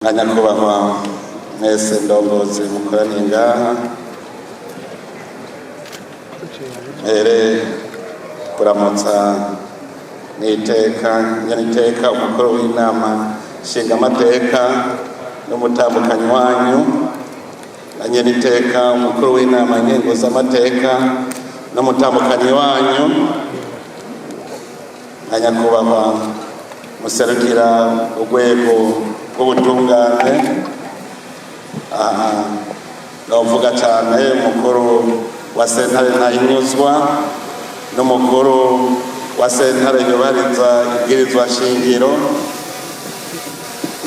Nka nyakubahwa mwese ndongozi mukoraniye ngaha, mpere kuramutsa n'iteka nyeniteka umukuru w'inama nshingamateka n'umutambukanyi wanyu, na nyeniteka umukuru w'inama nkenguzamateka n'umutambukanyi wanyu, na nyakubahwa muserukira urwego rw'ubutungane. Aha novuga cyane umukuru wa sentare Ntahinyuzwa n'umukuru wa sentare yubahiriza ibwirizwa shingiro,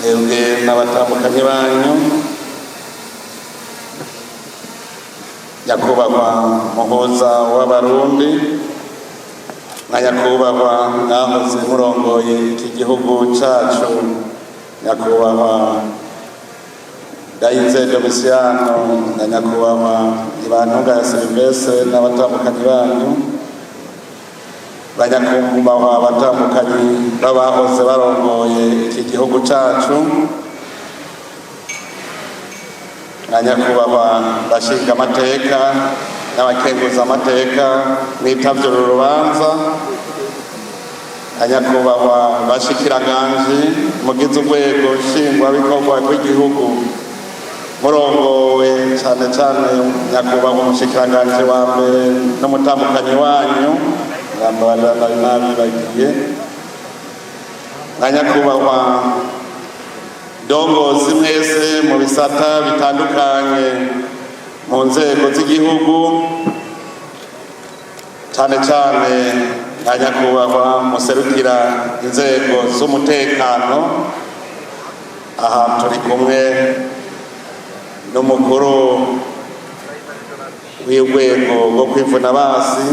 mwebwe n'abatambukanyi banyu, nyakubahwa muhuza w'Abarundi, na nyakubahwa mwahoze murongoye iki gihugu cacu, nyakubahwa Ndayizeye Domisiyano, na nyakubahwa Ntibantunganya Silivestre n'abatambukanyi banyu, banyakubahwa abatambukanyi b'abahoze barongoye iki gihugu cacu, na nyakubahwa bashingamateka n'abakenguzamateka mwitavye uru rubanza, na nyakubahwa bashikiranganji mugize urwego nshingwabikorwa rw'igihugu murongowe cane cane nyakubahwa umushikiranganji wa mbere n'umutambukanyi wanyu, mwambabarira nari nabibagiye, na nyakubahwa ndongozi mwese mu bisata bitandukanye mu nzego z'igihugu, cane cane na nyakubahwa muserukira inzego z'umutekano. Aha turi kumwe n'umukuru w'urwego rwo kwivuna basi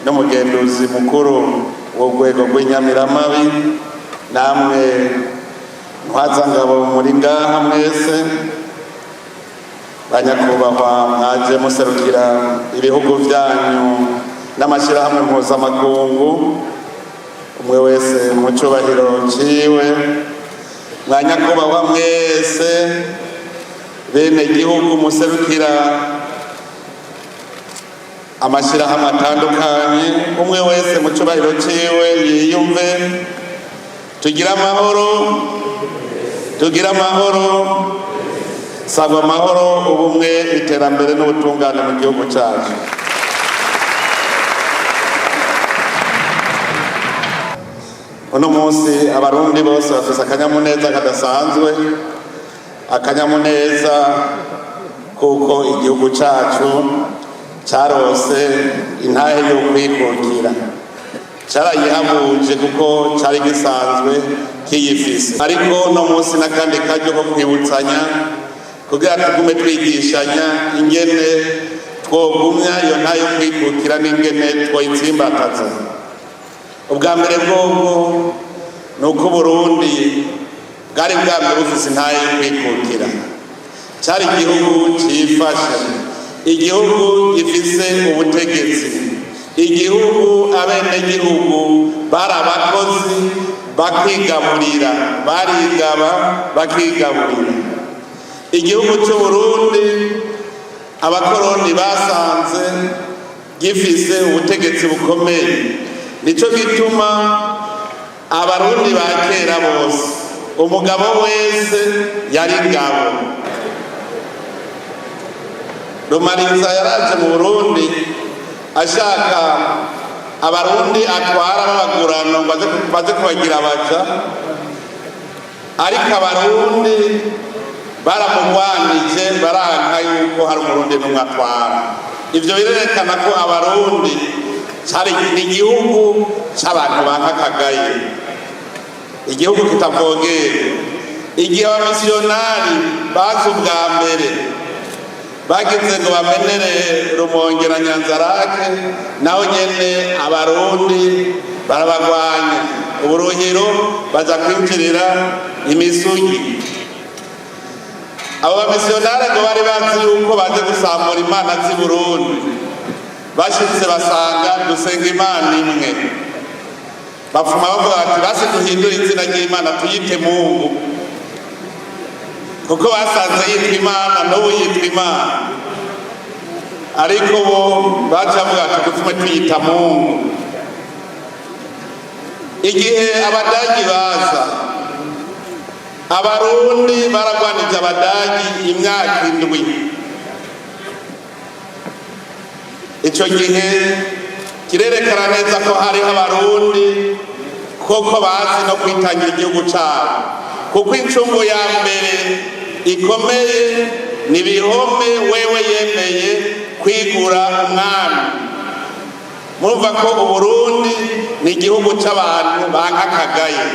n'umugenduzi mukuru w'urwego rw'inyamiramabi, namwe ntwazangabo muri ngaha mwese, banyakubahwa mwaje muserukira ibihugu vyanyu n'amashyirahamwe mpuzamakungu, umwe wese mu cyubahiro ciwe, mwanyakubahwa mwese bene gihugu muserukira amashyirahamwe atandukanye, umwe wese mu cyubahiro ciwe yiyumve. Tugire amahoro, tugire amahoro, saba amahoro, ubumwe, iterambere n'ubutungane mu gihugu cyacu. Uno munsi Abarundi bose bafise akanyamuneza kadasanzwe, akanyamuneza kuko igihugu cacu carose intahe yo kwikukira, carayihabuje kuko cari gisanzwe kiyifise. Ariko uno munsi n'akandi karyo ko kwibutsanya kugira tugume twigishanya ingene twogumya iyo ntahe yo kwikukira n'ingene twoyitsimbataza. Ubwa mbere bwobwo ni uko Uburundi bwari bwa mbere bufise intahe yo kwikukira, cari igihugu cifashe, igihugu gifise ubutegetsi, igihugu abenegihugu bari abakozi bakigaburira, barigaba bakigaburira. Igihugu c'Uburundi abakoroni basanze gifise ubutegetsi bukomeye. Nico gituma Abarundi ba kera bose, umugabo wese yari ingabo. Rumariza yaraje mu Burundi ashaka Abarundi atwara b'abagurano ngo baze kubagira abaja, ariko Abarundi baramugwanije, baranka yuko hari Umurundi n'umwe atwara. Ivyo birerekana ko Abarundi cari igihugu c'abantu banka akagaye, igihugu kitavogera. Igihe abamisiyonari baza ubwa mbere, bagize ngo bamenere Rumonge na Nyanzarake, naho nyene Abarundi barabagwanya. Uburuhiro baza kwinjirira imisugi. Abo bamisiyonari ngo bari bazi yuko baje gusambura imana z'i Burundi, bashitse basanga dusenga Imana imwe. Bapfuma bavuga bati: "Basi duhindure izina ry'Imana, tuyite Mungu." Kuko basanze yitwa Imana, n'ubu yitwa Imana, ariko bo baca bavuga ati dupfume tuyita Mungu. Igihe Abadagi baza, Abarundi baragwanije Abadagi imyaka 7. Icyo gihe kirerekana neza ko hariho Abarundi koko bazi no kwitangira igihugu cyabo, kuko incungu ya mbere ikomeye ni Bihome wewe yemeye kwigura umwami. Murumva ko Uburundi ni igihugu cy'abantu banka akagaye.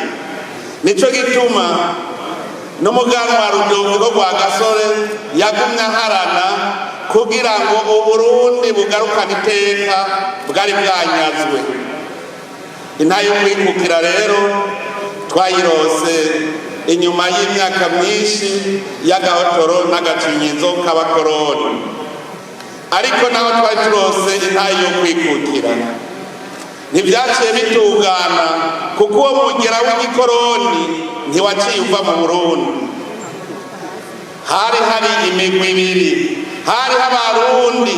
Nico gituma n'umuganwa Rudoviko rwa Gasore yagumye aharana kugira ngo Uburundi bugarukane iteka bwari bwanyazwe. Intahe yo kwikukira rero twayirose inyuma y'imyaka myinshi y'agahotoro n'agacinyizo k'abakoroni. Ariko naho twari turose intahe yo kwikukira, ntibyaciye bitungana, kuko uwo mugera w'igikoroni ntiwaciye uva mu Burundi. Hari hari imigwi ibiri: hariho Abarundi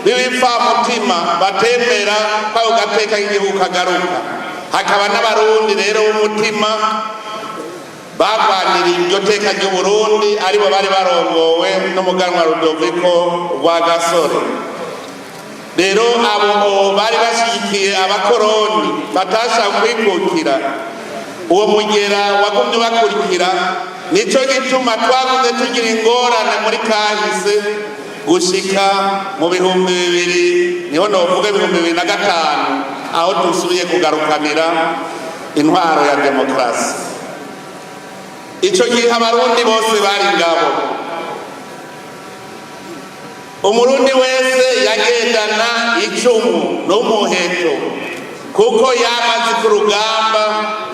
b'ibipfamutima batemera ko ako gateka k'igihugu kagaruka, hakaba n'Abarundi rero b'umutima bagwaniriye iryo teka ry'Uburundi, aribo bari barongowe n'umuganwa Rudoviko rwa Gasore. Rero abo bari bashyigikiye abakoroni batashaka kwikukira, uwo mugera wagumye bakurikira. Nico gituma twagumye tugira ingorane muri kahise gushika mu 2000, niho novuga 2005, aho dusubiye kugarukanira intwaro ya demokarasi. Ico gihe Abarundi bose bari ingabo. Umurundi wese yagendana icumu n'umuheto, kuko yamaze ku rugamba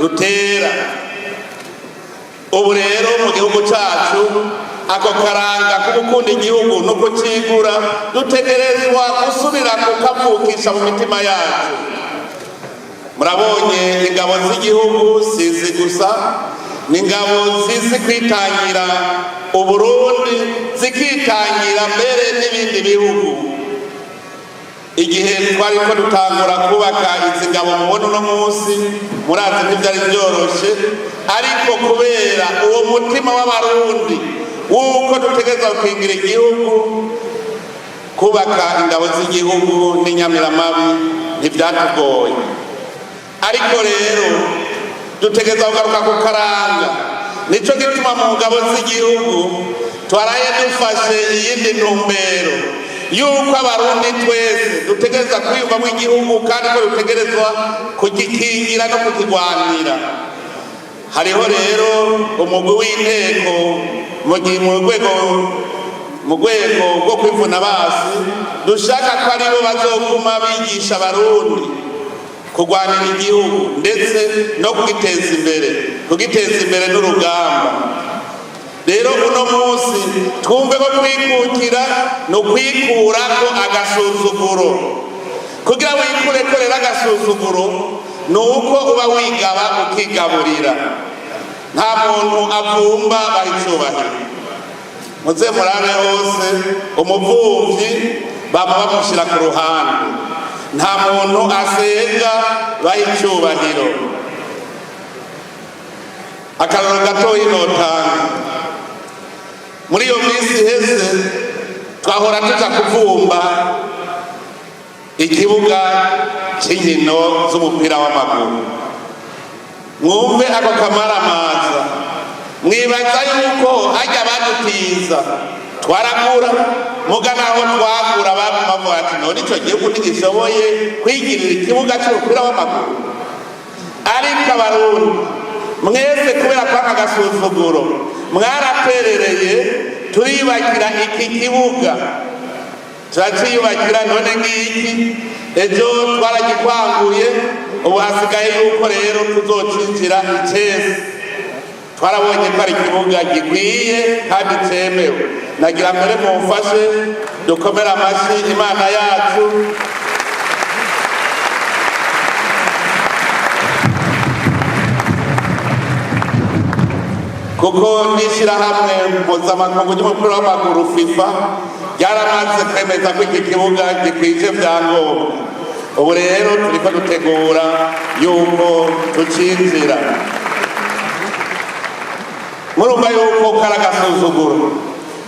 rutera. Ubu rero mu gihugu cacu, ako karanga ko gukunda igihugu no kucigura dutegerezwa gusubira kukavukisha mu mitima yacu. Murabonye ingabo z'igihugu sizi gusa, ni ingabo zizi kwitangira Uburundi, zikitangira mbere n'ibindi bihugu. Igihe twari ko dutangura kubaka izi ngabo mubona uno munsi, murazi ntibyari byoroshe, ariko kubera uwo mutima w'Abarundi w'uko dutegerezwa gukingira igihugu, kubaka ingabo z'igihugu n'inyamiramabi ntibyatugoye. Ariko rero dutegerezwa kugaruka ku karanga. Nico gituma mu ngabo z'igihugu twaraye dufashe iyindi ntumbero yuko Abarundi twese dutegerezwa kwiyumvamo igihugu, kandi ko dutegerezwa kugikingira no kukigwanira. Hariho rero umugwi w'inteko mu rwego rwo kwivuna basi, dushaka ko aribo bazoguma bigisha Abarundi kurwanira igihugu, ndetse no kugiteza imbere, kugiteza imbere n'urugamba. Rero uno munsi twumve ko kwikukira ni ukwikurako agasuzuguro. Kugira wikureko rero agasuzuguro, ni uko uba wigaba, ukigaburira. Nta muntu avumba baha icubahiro. Muze murabe hose, umuvumvyi bama bamushyira ku ruhande. Nta muntu asenga baha icubahiro. Akararo gatoyi notanga: muri iyo minsi iheze twahora tuja kuvumba ikibuga cy'inkino z'umupira w'amaguru. Mwumve ako kamaramaza. Mwibaza yuko hajya badutiza twaragura, muga naho twagura bavuga ati: "None ico gihugu ntigishoboye kwigirira ikibuga cy'umupira w'amaguru?" Ariko Abarundi mwese, kubera kwanga agasuzuguro, mwaraterereye, turiyubakira iki kibuga, turaciyubakira. None ngiki, ejo twaragikwanguye. Ubu hasigaye yuko rero tuzocinjira icese. Twarabonye ko ari ikibuga gikwiye kandi cyemewe. Nagira mbere mumfashe dukomere amashyi Imana yacu. Kuko n'ishyirahamwe mpuzamakungu ry'umupira w'amaguru FIFA ryaramaze kwemeza ko iki kibuga gikwije vyangombwa. Ubu rero turiko dutegura yuko tucinjira. Murumva yuko kari agasuzuguro,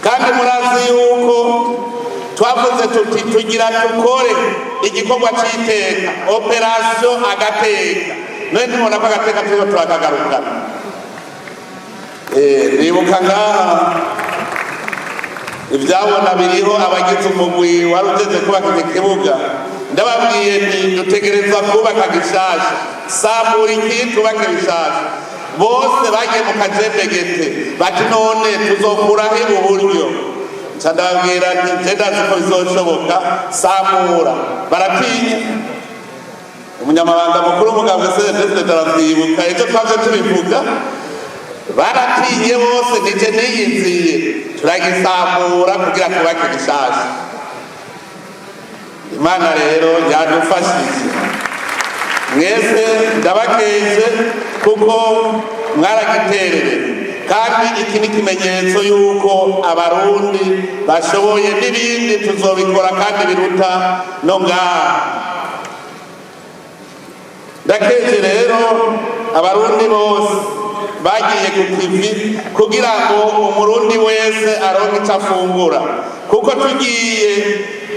kandi murazi yuko twavuze tuti tugira dukore igikorwa c'iteka, opération agateka. None ntibona ko agateka turiko turakagarukana? Nibuka ngaha ivyabona biriho, abagize umugwi wari ujejwe kubaka iki kibuga. Ndababwiye nti dutegerezwa kubaka gishasha, sambura iki, tubake bishasha. Bose bagiye mu kajembegete, bati none tuzokurahe uburyo? Nca ndababwira nti je ndazi ko bizoshoboka, sambura. Baratinya. Umunyamabanga mukuru w'umugambwe CNDD aravyibuka, ejo twaje tubivuga. Baratinye bose, nije niyiziye, turagisambura kugira twubake gishasha. Imana rero yadufashije. Mwese ndabakeje kuko mwaragiterere, kandi iki ni ikimenyetso y'uko Abarundi bashoboye. N'ibindi tuzobikora kandi biruta no ngaha. Ndakeje rero Abarundi bose bagiye ku kivi kugira ngo Umurundi wese aronke icyo afungura, kuko tugiye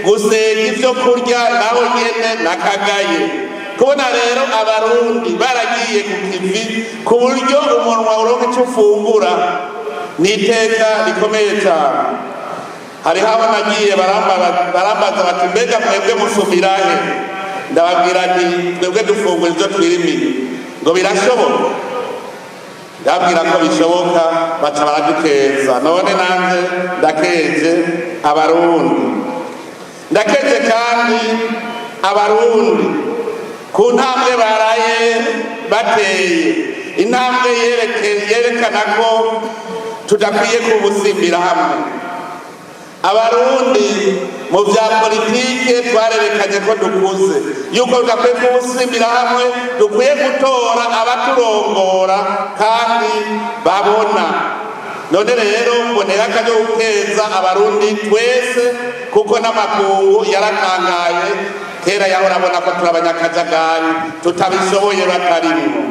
gusenga ibyo kurya naho nyene nakagaye. Kubona rero Abarundi baragiye ku kivi ku buryo umunwa uronka icyo ufungura ni iteka rikomeye cyane. Hariho abo nagiye barambaza bati mbega mwebwe musumirahe? Ndababwira nti twebwe dufungura ibyo twirimiye. Ngo birashoboka? Ndababwira ko bishoboka, baca baradukeza. None nanjye ndakeje Abarundi. Ndakeje kandi Abarundi ku ntambwe baraye bateye, intambwe yerekana ko tudakwiye kubusimbira hamwe. Abarundi mu vya politike twarerekanye ko dukuze, yuko tudakwiye kubusimbira hamwe, dukwiye gutora abaturongora kandi babona. None rero mbonera akaryo gukeza Abarundi twese, kuko n'amakungu yaratangaye. Kera yahora abona ko turi abanyakajagari tutabishoboye batarimwo.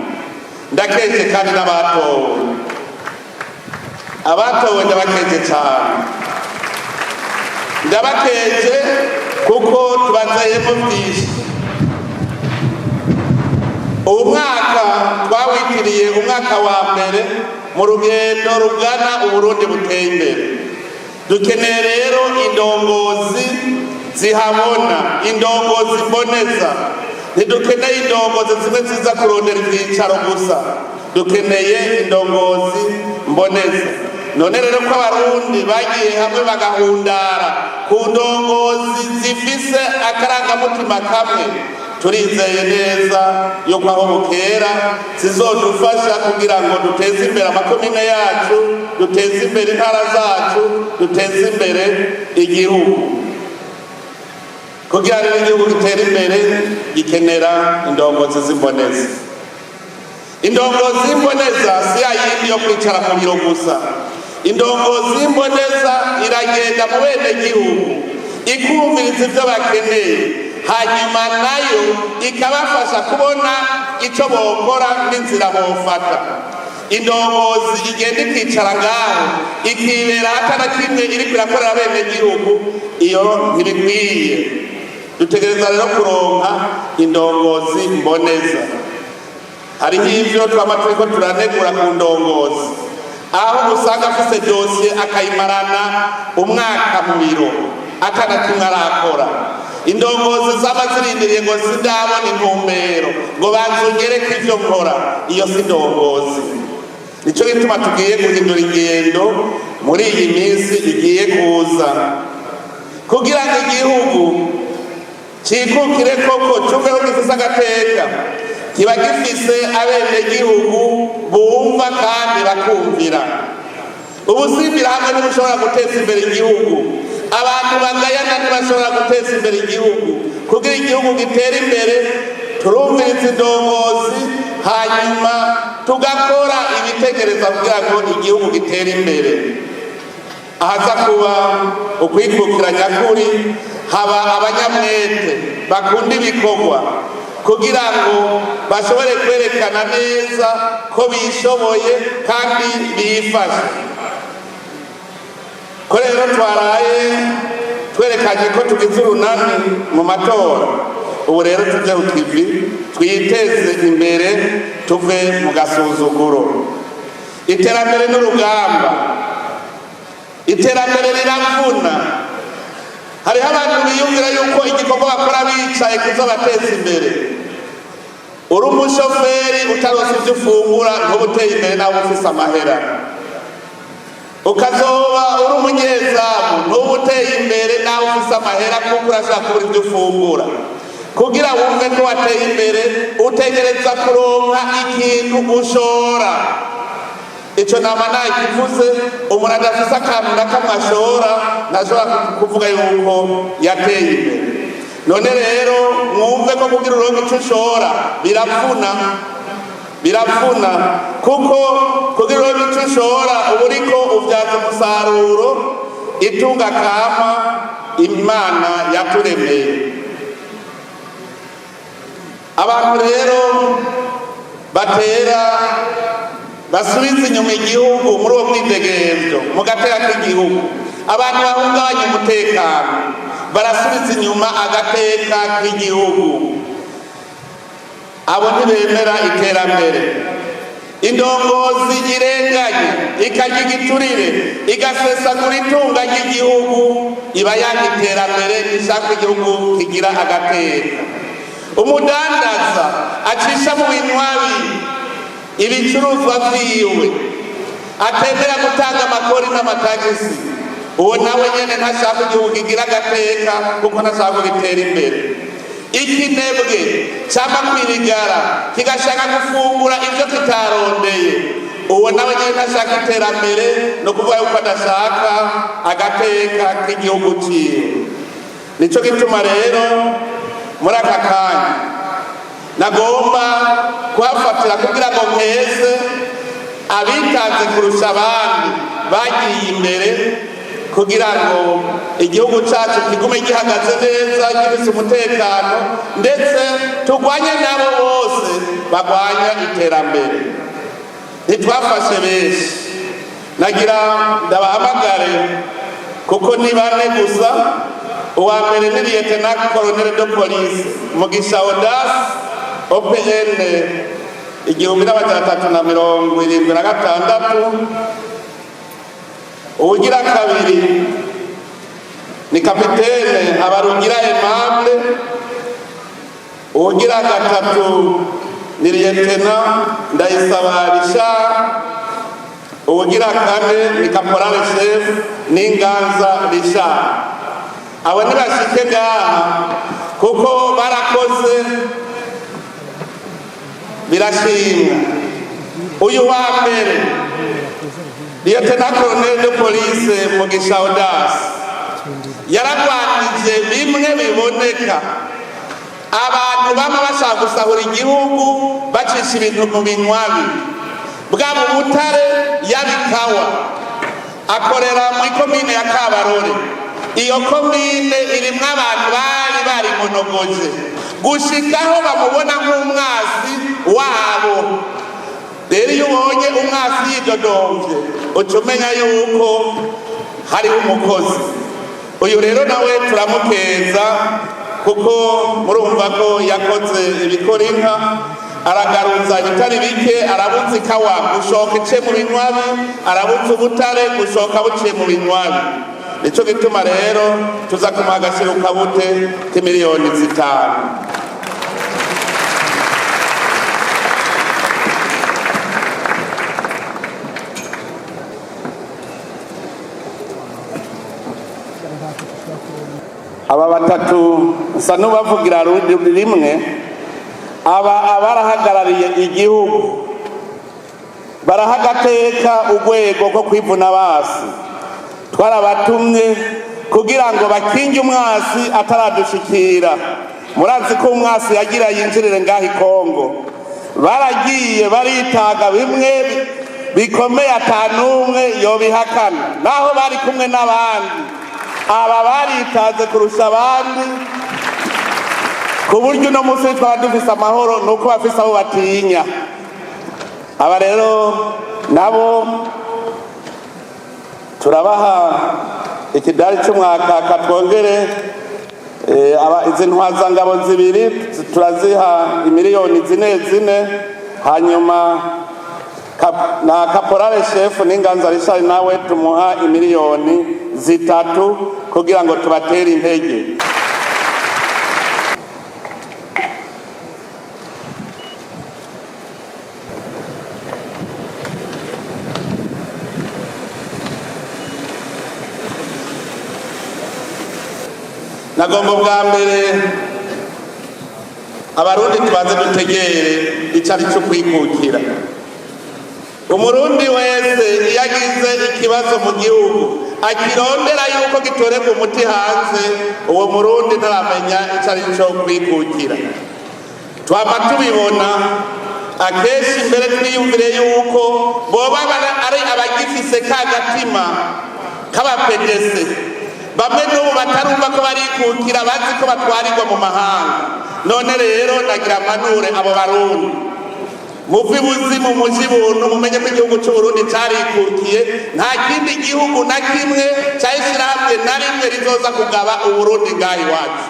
Ndakeje kandi n'abatowe. Abatowe ndabakeje cyane, ndabakeje kuko tubazayemo byinshi. Uwu mwaka twawitiriye umwaka wa mbere mu rugendo rugana Uburundi buteye imbere. Dukeneye rero indongozi zihabona, indongozi mboneza. Ntidukeneye indongozi zimwe ziza kurondera ibyicaro gusa, dukeneye indongozi mboneza. None rero ko Abarundi bagiye hamwe bagahundara ku ndongozi zifise akarangamutima kamwe, turizeye neza yuko aho bukera zizodufasha kugira ngo duteze imbere amakomine yacu, duteze imbere intara zacu, duteze imbere igihugu. Kugira rero igihugu gitere imbere, gikenera indongozi z'imboneza. Indongozi y'imboneza si ya yindi yo kwicara mu biro gusa. Indongozi y'imboneza iragenda mu bene gihugu, ikumviriza ibyo bakeneye, hanyuma nayo ikabafasha kubona icyo bokora n'inzira bofata. Indongozi igenda ikicara ngaho, ikibera atana kimwe iriko irakorera bene gihugu, iyo ntibikwiye. Dutegereza rero kuronka indongozi mboneza. Hariho ivyo twama turiko turanegura ku ndongozi, aho usanga afise dosiye akayimarana umwaka mu biro atana kimwe arakora. Indongozi zaba zirindiriye ngo sindabona intumbero, ngo banzongereko ivyo nkora, iyo si indongozi. Nico gituma tugiye guhindura ingendo muri iyi minsi igiye kuza, kugira ngo igihugu cikukire koko, cuveho gifise agateka, kiba gifise abenegihugu bumva kandi bakumvira. Ubusimbira hamwe ntibushobora guteza imbere igihugu. Abantu bagayana ntibashobora guteza imbere igihugu. Kugira igihugu gitere imbere, turumviriza indongozi, hanyuma Tugakora ibitekereza kugira ngo igihugu gitere imbere. Ahaza kuba ukwikukira nyakuri, haba abanyamwete bakunda ibikorwa kugira ngo bashobore kwerekana neza ko bishoboye kandi bifashe. Ko rero twaraye twerekanye ko tugize urunani mu matora, ubu rero tuje ku kivi, twiteze imbere, tuve mu gasuzuguro. Iterambere n'urugamba, iterambere riravuna. Hariho abantu biyumvira yuko igikorwa bakora bicaye kuzobateza imbere. Uri umushoferi, utaronse ivyo ufungura, ntuba uteye imbere nawe ufise amahera. Ukazoba uri umunyezamu, ntuba uteye imbere nawe ufise amahera, kuko urashobora kubura ivyo ufungura. Kugira wumve ko wateye imbere, utegereza kuronka ikintu ushora. Ico nama nakivuze: umuntu adafise akantu na kamwe ashora ntashobora kuvuga yuko yateye imbere. None rero mwumve ko kugira uronke ico ushora biravuna, biravuna, kuko kugira uronke ico ushora uba uriko uvyaza umusaruro itunga kama Imana yaturemeye. Abantu rero batera basubiza inyuma igihugu muri uwo mwidegemvyo mu gateka k'igihugu, abantu bahungabanya umutekano, barasubiza inyuma agateka k'igihugu. Abo ntibemera iterambere. Indongozi irenganye, ikarya igiturire, igasesagura itunga ry'igihugu, iba yanga iterambere, ishaka igihugu kigira agateka. Umudandaza acisha mu binywabi ibicuruzwa vyiwe, atemera gutanga amakori n'amatagisi, uwo nawe nyene ntashaka igihugu kigira agateka, kuko ntashaka ko gitera imbere. Ikinebwe cama kwirigara, kigashaka gufungura ivyo kitarondeye, uwo nawe nyene ntashaka iterambere, no kuvuga yuko adashaka agateka k'igihugu ciwe. Nico gituma rero muri aka kanya nagomba kuhafatira kugira ngo mpeze abitanze kurusha abandi bagiye imbere kugira ngo igihugu cyacu kigume gihagaze neza, gifise umutekano, ndetse turwanye nabo bose barwanya iterambere. Ntitwafashe benshi, nagira ndabahamagare kuko ni bane gusa. Uwa mbere ni Lieutenant Colonel de Police Mugisha Audace, OPN 1376. Uwugira kabiri ni Kapitene Habarugira Aimable. Uwugira gatatu ni Lieutenant Ndayisaba Richard. Uwugira kane ni Caporal Chef Ninganza Richard. Abo ntibashike ngaha kuko barakoze, birashimwa. Uyu wa mbere, Lieutenant Colonel de Police Mugisha Audace, yaragwanije bimwe biboneka abantu bama bashaka gusahura igihugu bacisha ibintu mu binywabi, bwaba ubutare, yabikawa. Akorera muri komine ya Kabarore. Iyo komine irimwo abantu bari barimonogoje gushikaho bamubona nk'umwasi wabo. Rero iyo ubonye umwasi yidodomvye, uca umenya yuko hariho umukozi. Uyu rero nawe turamukeza, kuko murumva ko yakoze ibikora inka, aragaruza ibitari bike, arabuza ikawa gushoka ice mu binywabi, arabuza ubutare gushoka buciye mu binywabi. Nico gituma rero tuza kumuha agashiruka k'imiliyoni 5. Aba batatu nsa n'ubavugira rimwe. Aba abarahagarariye igihugu, baraha agateka urwego rwo kwivuna basi. Twarabatumye kugira ngo bakinge umwasi ataradushikira. Murazi ko umwasi yagira yinjirire ngaho i Kongo. Baragiye baritaga bimwe bikomeye, atanumwe yobihakana, naho bari kumwe n'abandi. Aba baritaze kurusha abandi, ku buryo uno munsi twaba dufise amahoro ni uko bafise abo batinya. Aba rero nabo turabaha ikidari c'umwakaka. Twongere izi ntwazangabo zibiri turaziha imiliyoni zine zine. Hanyuma na caporal chef n'Inganza Richard nawe tumuha imiliyoni 3 kugira ngo tubatere intege. Nagomba bwa mbere Abarundi tubanze dutegere icyo ari cyo kwikukira. Umurundi wese iyo agize ikibazo mu gihugu akirondera yuko gitorerwa umuti hanze, uwo murundi ntaramenya icyo ari cyo kwikukira. Twama tubibona akenshi. Mbere twiyumvire yuko boba ari abagifise ka gatima k'abapedese, bamwe n'ubu batarumva ko barikukira, bazi ko batwarirwa mu mahanga. None rero nagira mpanure abo Barundi: muve ibuzimu muji buntu, mumenye ko igihugu c'Uburundi carikukiye. Nta kindi gihugu na kimwe cayishirahamwe na rimwe rizoza kugaba Uburundi ngaha iwacu.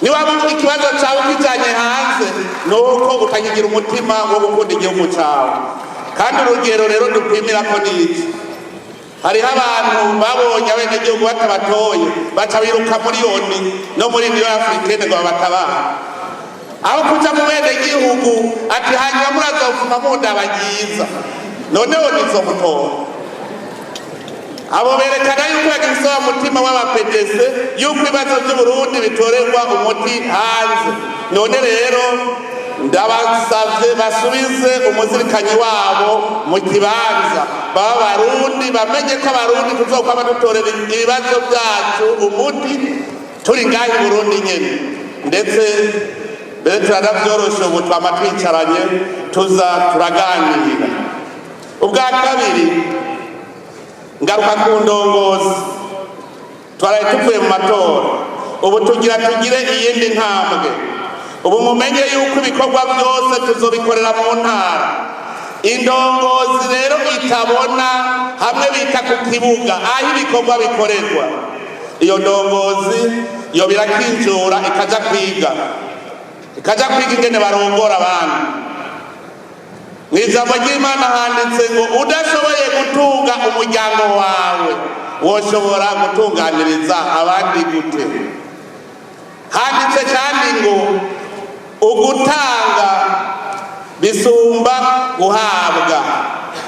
Niwaba ikibazo cawe ukijanye hanze, nuko utakigira umutima wo gukunda igihugu cawe. Kandi urugero rero dupimirako ni iki: hariho abantu babonye abenegihugu batabatoye, baca biruka muri ONU no muri Union Africaine ngo babatabare, aho kuja mu benegihugu ati: "Hanyuma murazopfuma mundabagiza." Noneho nizomutora. Abo berekana yuko bagifise wa mutima w'abapedese, yuko ibibazo vy'Uburundi bitorerwa umuti hanze. None rero ndabasavye basubize umuzirikanyi wabo mu kibanza, baba Barundi, bamenye ko Abarundi tuzokwama dutorera ibibazo vyacu umuti turi ngaha i Burundi nyene. Ndetse mbere turanavyoroshe, ubu twama twicaranye, tuza turaganira. Ubwa kabiri, ngaruka ku ndongozi. Twaraye tuvuye mu matora, ubu tugira tugire iyindi ntambwe. Ubu mumenye yuko ibikorwa byose tuzobikorera mu ntara. Indongozi rero itabona hamwe bita ku kibuga aho ibikorwa bikorerwa, iyo ndongozi yo birakinjura ikaja kwiga ingene barongora abandi. Mu ijambo ry'Imana handitse ngo: "Udashoboye gutunga umuryango wawe, woshobora gutunganiriza abandi gute?" Handitse kandi ngo: "Ugutanga bisumba guhabwa."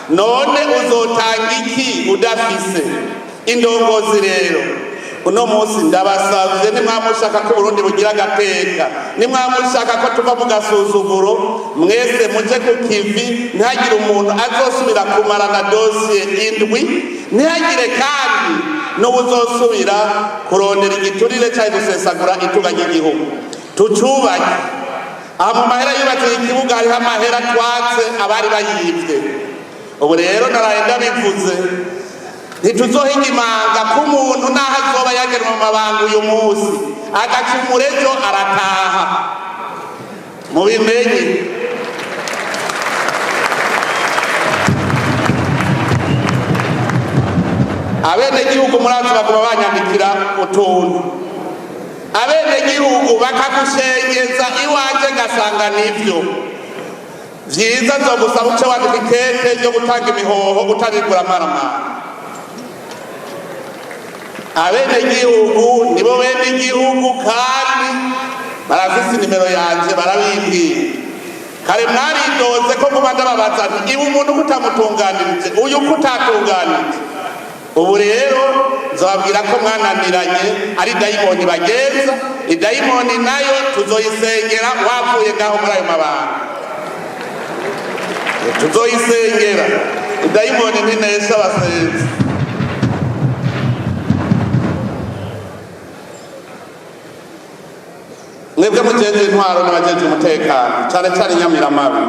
None uzotanga iki udafise? Indongozi rero uno munsi ndabasavye: nimwamushaka ko Uburundi bugira agateka, nimwamushaka ko tuva mu gasuzuguro, mwese muje ku kivi. Ntihagire umuntu azosubira kumarana dosiye 7, ntihagire kandi n'uwuzosubira kurondera igiturire cyangwa gusesagura itunga ry'igihugu. Tucubake. Aha mu mahera yubatse ikibuga, hariho amahera twatse abari bayivye. Ubu rero naraye ndabivuze: ntituzohiga imanga ko umuntu naho azoba yagenwe mu mabanga uyu munsi, agacumura ejo arataha. Mubimenye. Abenegihugu murazi baguma banyandikira utuntu, abenegihugu bakagushengeza. Iwanje ngasanga nivyo vyiza, nzogusaba uce wandika ikete ryo gutanga imihoho utarigura amaramara. Abenegihugu nibo bene igihugu, kandi barafise inimero yanje, barabimbwira. Kare mwaridoze ko nguma ndababaza nti: "Iwe umuntu kutamutunganirije, uyu kutatunganije." Ubu rero nzababwira ko mwananiranye, ari dayimoni bagenza. Idayimoni nayo tuzoyisengera. Wavuye ngaho muri ayo mabanga, tuzoyisengera. Idayimoni ntinesha abasenzi. Mwebwe mujejwe Mujejwe intwaro n'abajejwe umutekano, cane cane inyamiramabi,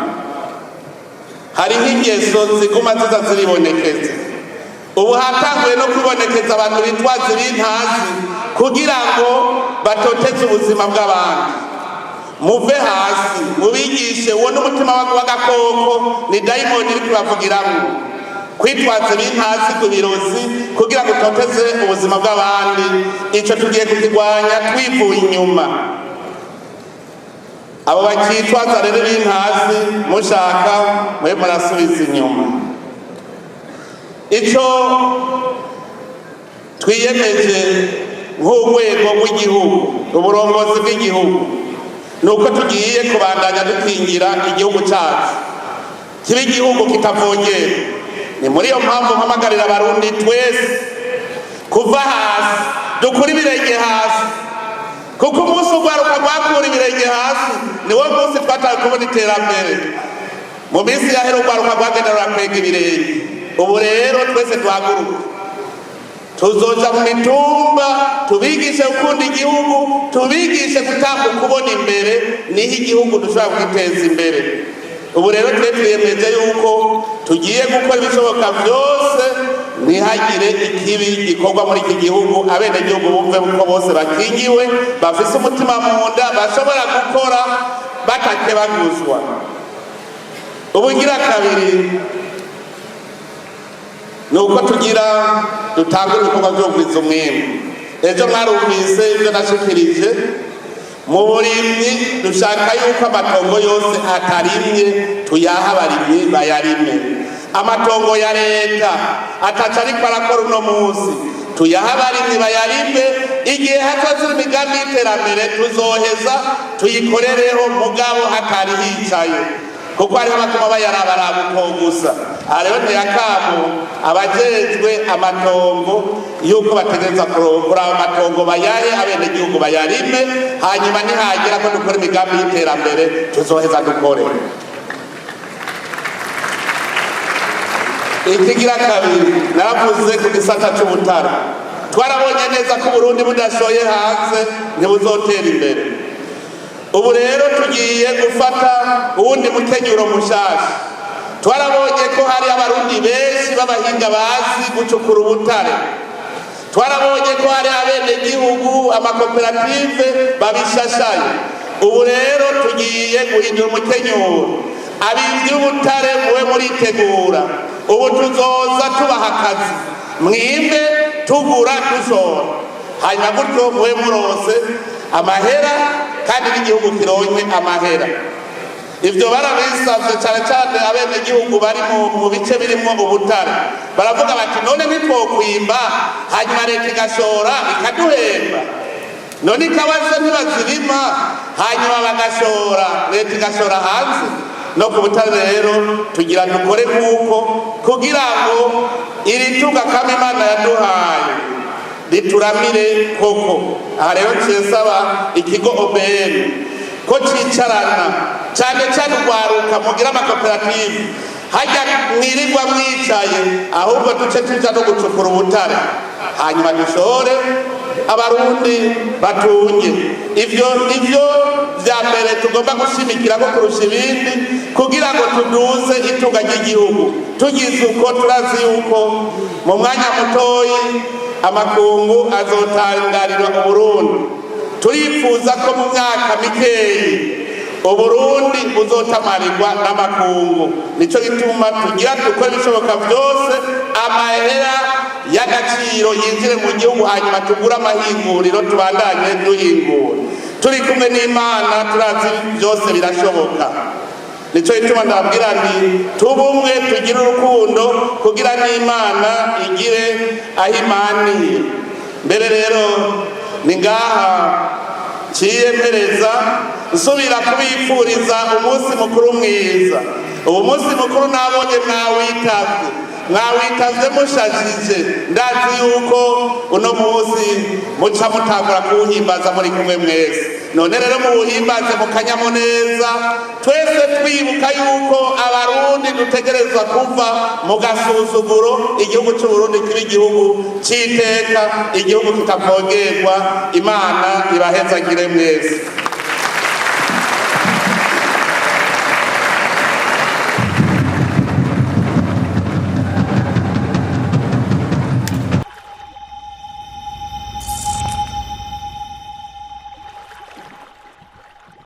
hariho ingeso ziguma ziza ziribonekeza. Ubu hatanguye no kwibonekeza abantu bitwaza ibintazi kugira ngo batoteze ubuzima bw'abandi. Muve hasi mubigishe. Uwo n'umutima w'agakoko, ni dayimoni iri kubavugiramwo. Kwitwaza ibintazi ku birozi kugira ngo utoteze ubuzima bw'abandi, ico tugiye kukirwanya twivuye inyuma. Abo bakitwaza rero ibintazi, mushaka mwe murasubiza inyuma. Ico twiyemeje nk'urwego rw'igihugu, uburongozi bw'igihugu, ni uko tugiye kubandanya dukingira igihugu cyacu, kiba igihugu kitavogera. Ni muri iyo mpamvu mpamagarira Abarundi twese kuva hasi, dukura ibirenge hasi, kuko umunsi urwaruka rwakura ibirenge hasi niwo munsi twatawe kubona iterambere. Mu minsi yahera urwaruka rwagenda rurakwega ibirenge. Ubu rero twese duhaguruka, tuzoja mu mitumba, tubigishe gukunda igihugu, tubigishe gutambuka ubona imbere, niho igihugu dushobora kwiteza imbere. Ubu rero twe twiyemeje yuko tugiye gukora ibishoboka byose ntihagire ikibi gikorwa muri iki gihugu. Abenegihugu bumve ko bose bakingiwe, bafise umutima mu nda, bashobora gukora batakebaguzwa. Ubugira kabiri ni uko tugira dutangure ibikorwa byo kugwiza umwimbu. Ejo mwarumvise ibyo nashikirije mu burimyi. Dushaka yuko amatongo yose atarimye tuyaha abarimyi bayarime. Amatongo ya leta ataca ariko arakora uno munsi, tuyaha abarimyi bayarime. Igihe hazoza imigambi y'iterambere, tuzoheza tuyikorereho, mugabo hatari hicaye, kuko hariho abatuma bayarabaraba uko gusa. Aha rero ntiyakamu abajejwe amatongo yuko bategereza kuraba amatongo, bayahe abenegihugu bayarime, hanyuma nihagira ko dukora imigambi y'iterambere, tuzoheza dukore. Ikigira kabiri, naravuze ku gisata c'ubutare. Twarabonye neza ko Uburundi budashoye hanze ntibuzotera imbere. Ubu rero tugiye gufata uwundi mukenyuro mushasha. Twarabonye ko hari Abarundi benshi b'abahinga bazi gucukura ubutare. Twarabonye ko hari abenegihugu, amakoperative babishashaye. Ubu rero tugiye guhindura umukenyuro. Abimvyi b'ubutare, muwe muritegura. Ubu tuzoza tubaha akazi, mwimbe, tugura, dushora, hanyuma gutyo muwe muronse amahera kandi n'igihugu kironke amahera. Ivyo barabisavye cane cane abenegihugu bari mu bice birimwo ubutare. Baravuga bati: "None ntitwokwimba, hanyuma leta igashora ikaduhemba? None ikabazo ntibazirima, hanyuma bagashora, leta igashora hanze?" No ku butare rero tugira dukore nk'uko, kugira ngo iri tunga kama Imana yaduhaye rituramire koko. Aha rero nciye nsaba ikigo OBM ko cicarana cane cane urwaruka, mugira amakoperative. Hajya mwirirwa mwicaye, ahubwo duce tuja no gucukura ubutare, hanyuma dushore, Abarundi batunge. Ivyo nivyo vya mbere tugomba gushimikirako kurusha ibindi kugira ngo tuduze itunga ry'igihugu. Tugize uko, turazi yuko mu mwanya mutoyi amakungu azotangarira Uburundi. Turifuza ko mu myaka mikeyi Uburundi buzotamarirwa n'amakungu. Nico gituma tugira dukora ibishoboka byose amahera y'agaciro yinjire mu gihugu, hanyuma tugure amahinguriro, tubandanye duhingura. Turi kumwe n'Imana, turazi byose birashoboka. Nico gituma ndababwira nti: tube umwe, tugire urukundo, kugira n'Imana igire aho imaniye. Mbere rero ni ngaha nciye mpereza, nsubira kubipfuriza umunsi mukuru mwiza. Ubu munsi mukuru nabonye mwawitavye, mwawitavye mushajije. Ndazi yuko uno munsi muca mutangura kuwuhimbaza muri kumwe mwese. None rero muwuhimbaze mu kanyamuneza, twese twibuka yuko Abarundi dutegerezwa kuva mu gasuzuguro, igihugu c'Uburundi kiba igihugu c'iteka, igihugu kitavogerwa. Imana ibahezagire mwese.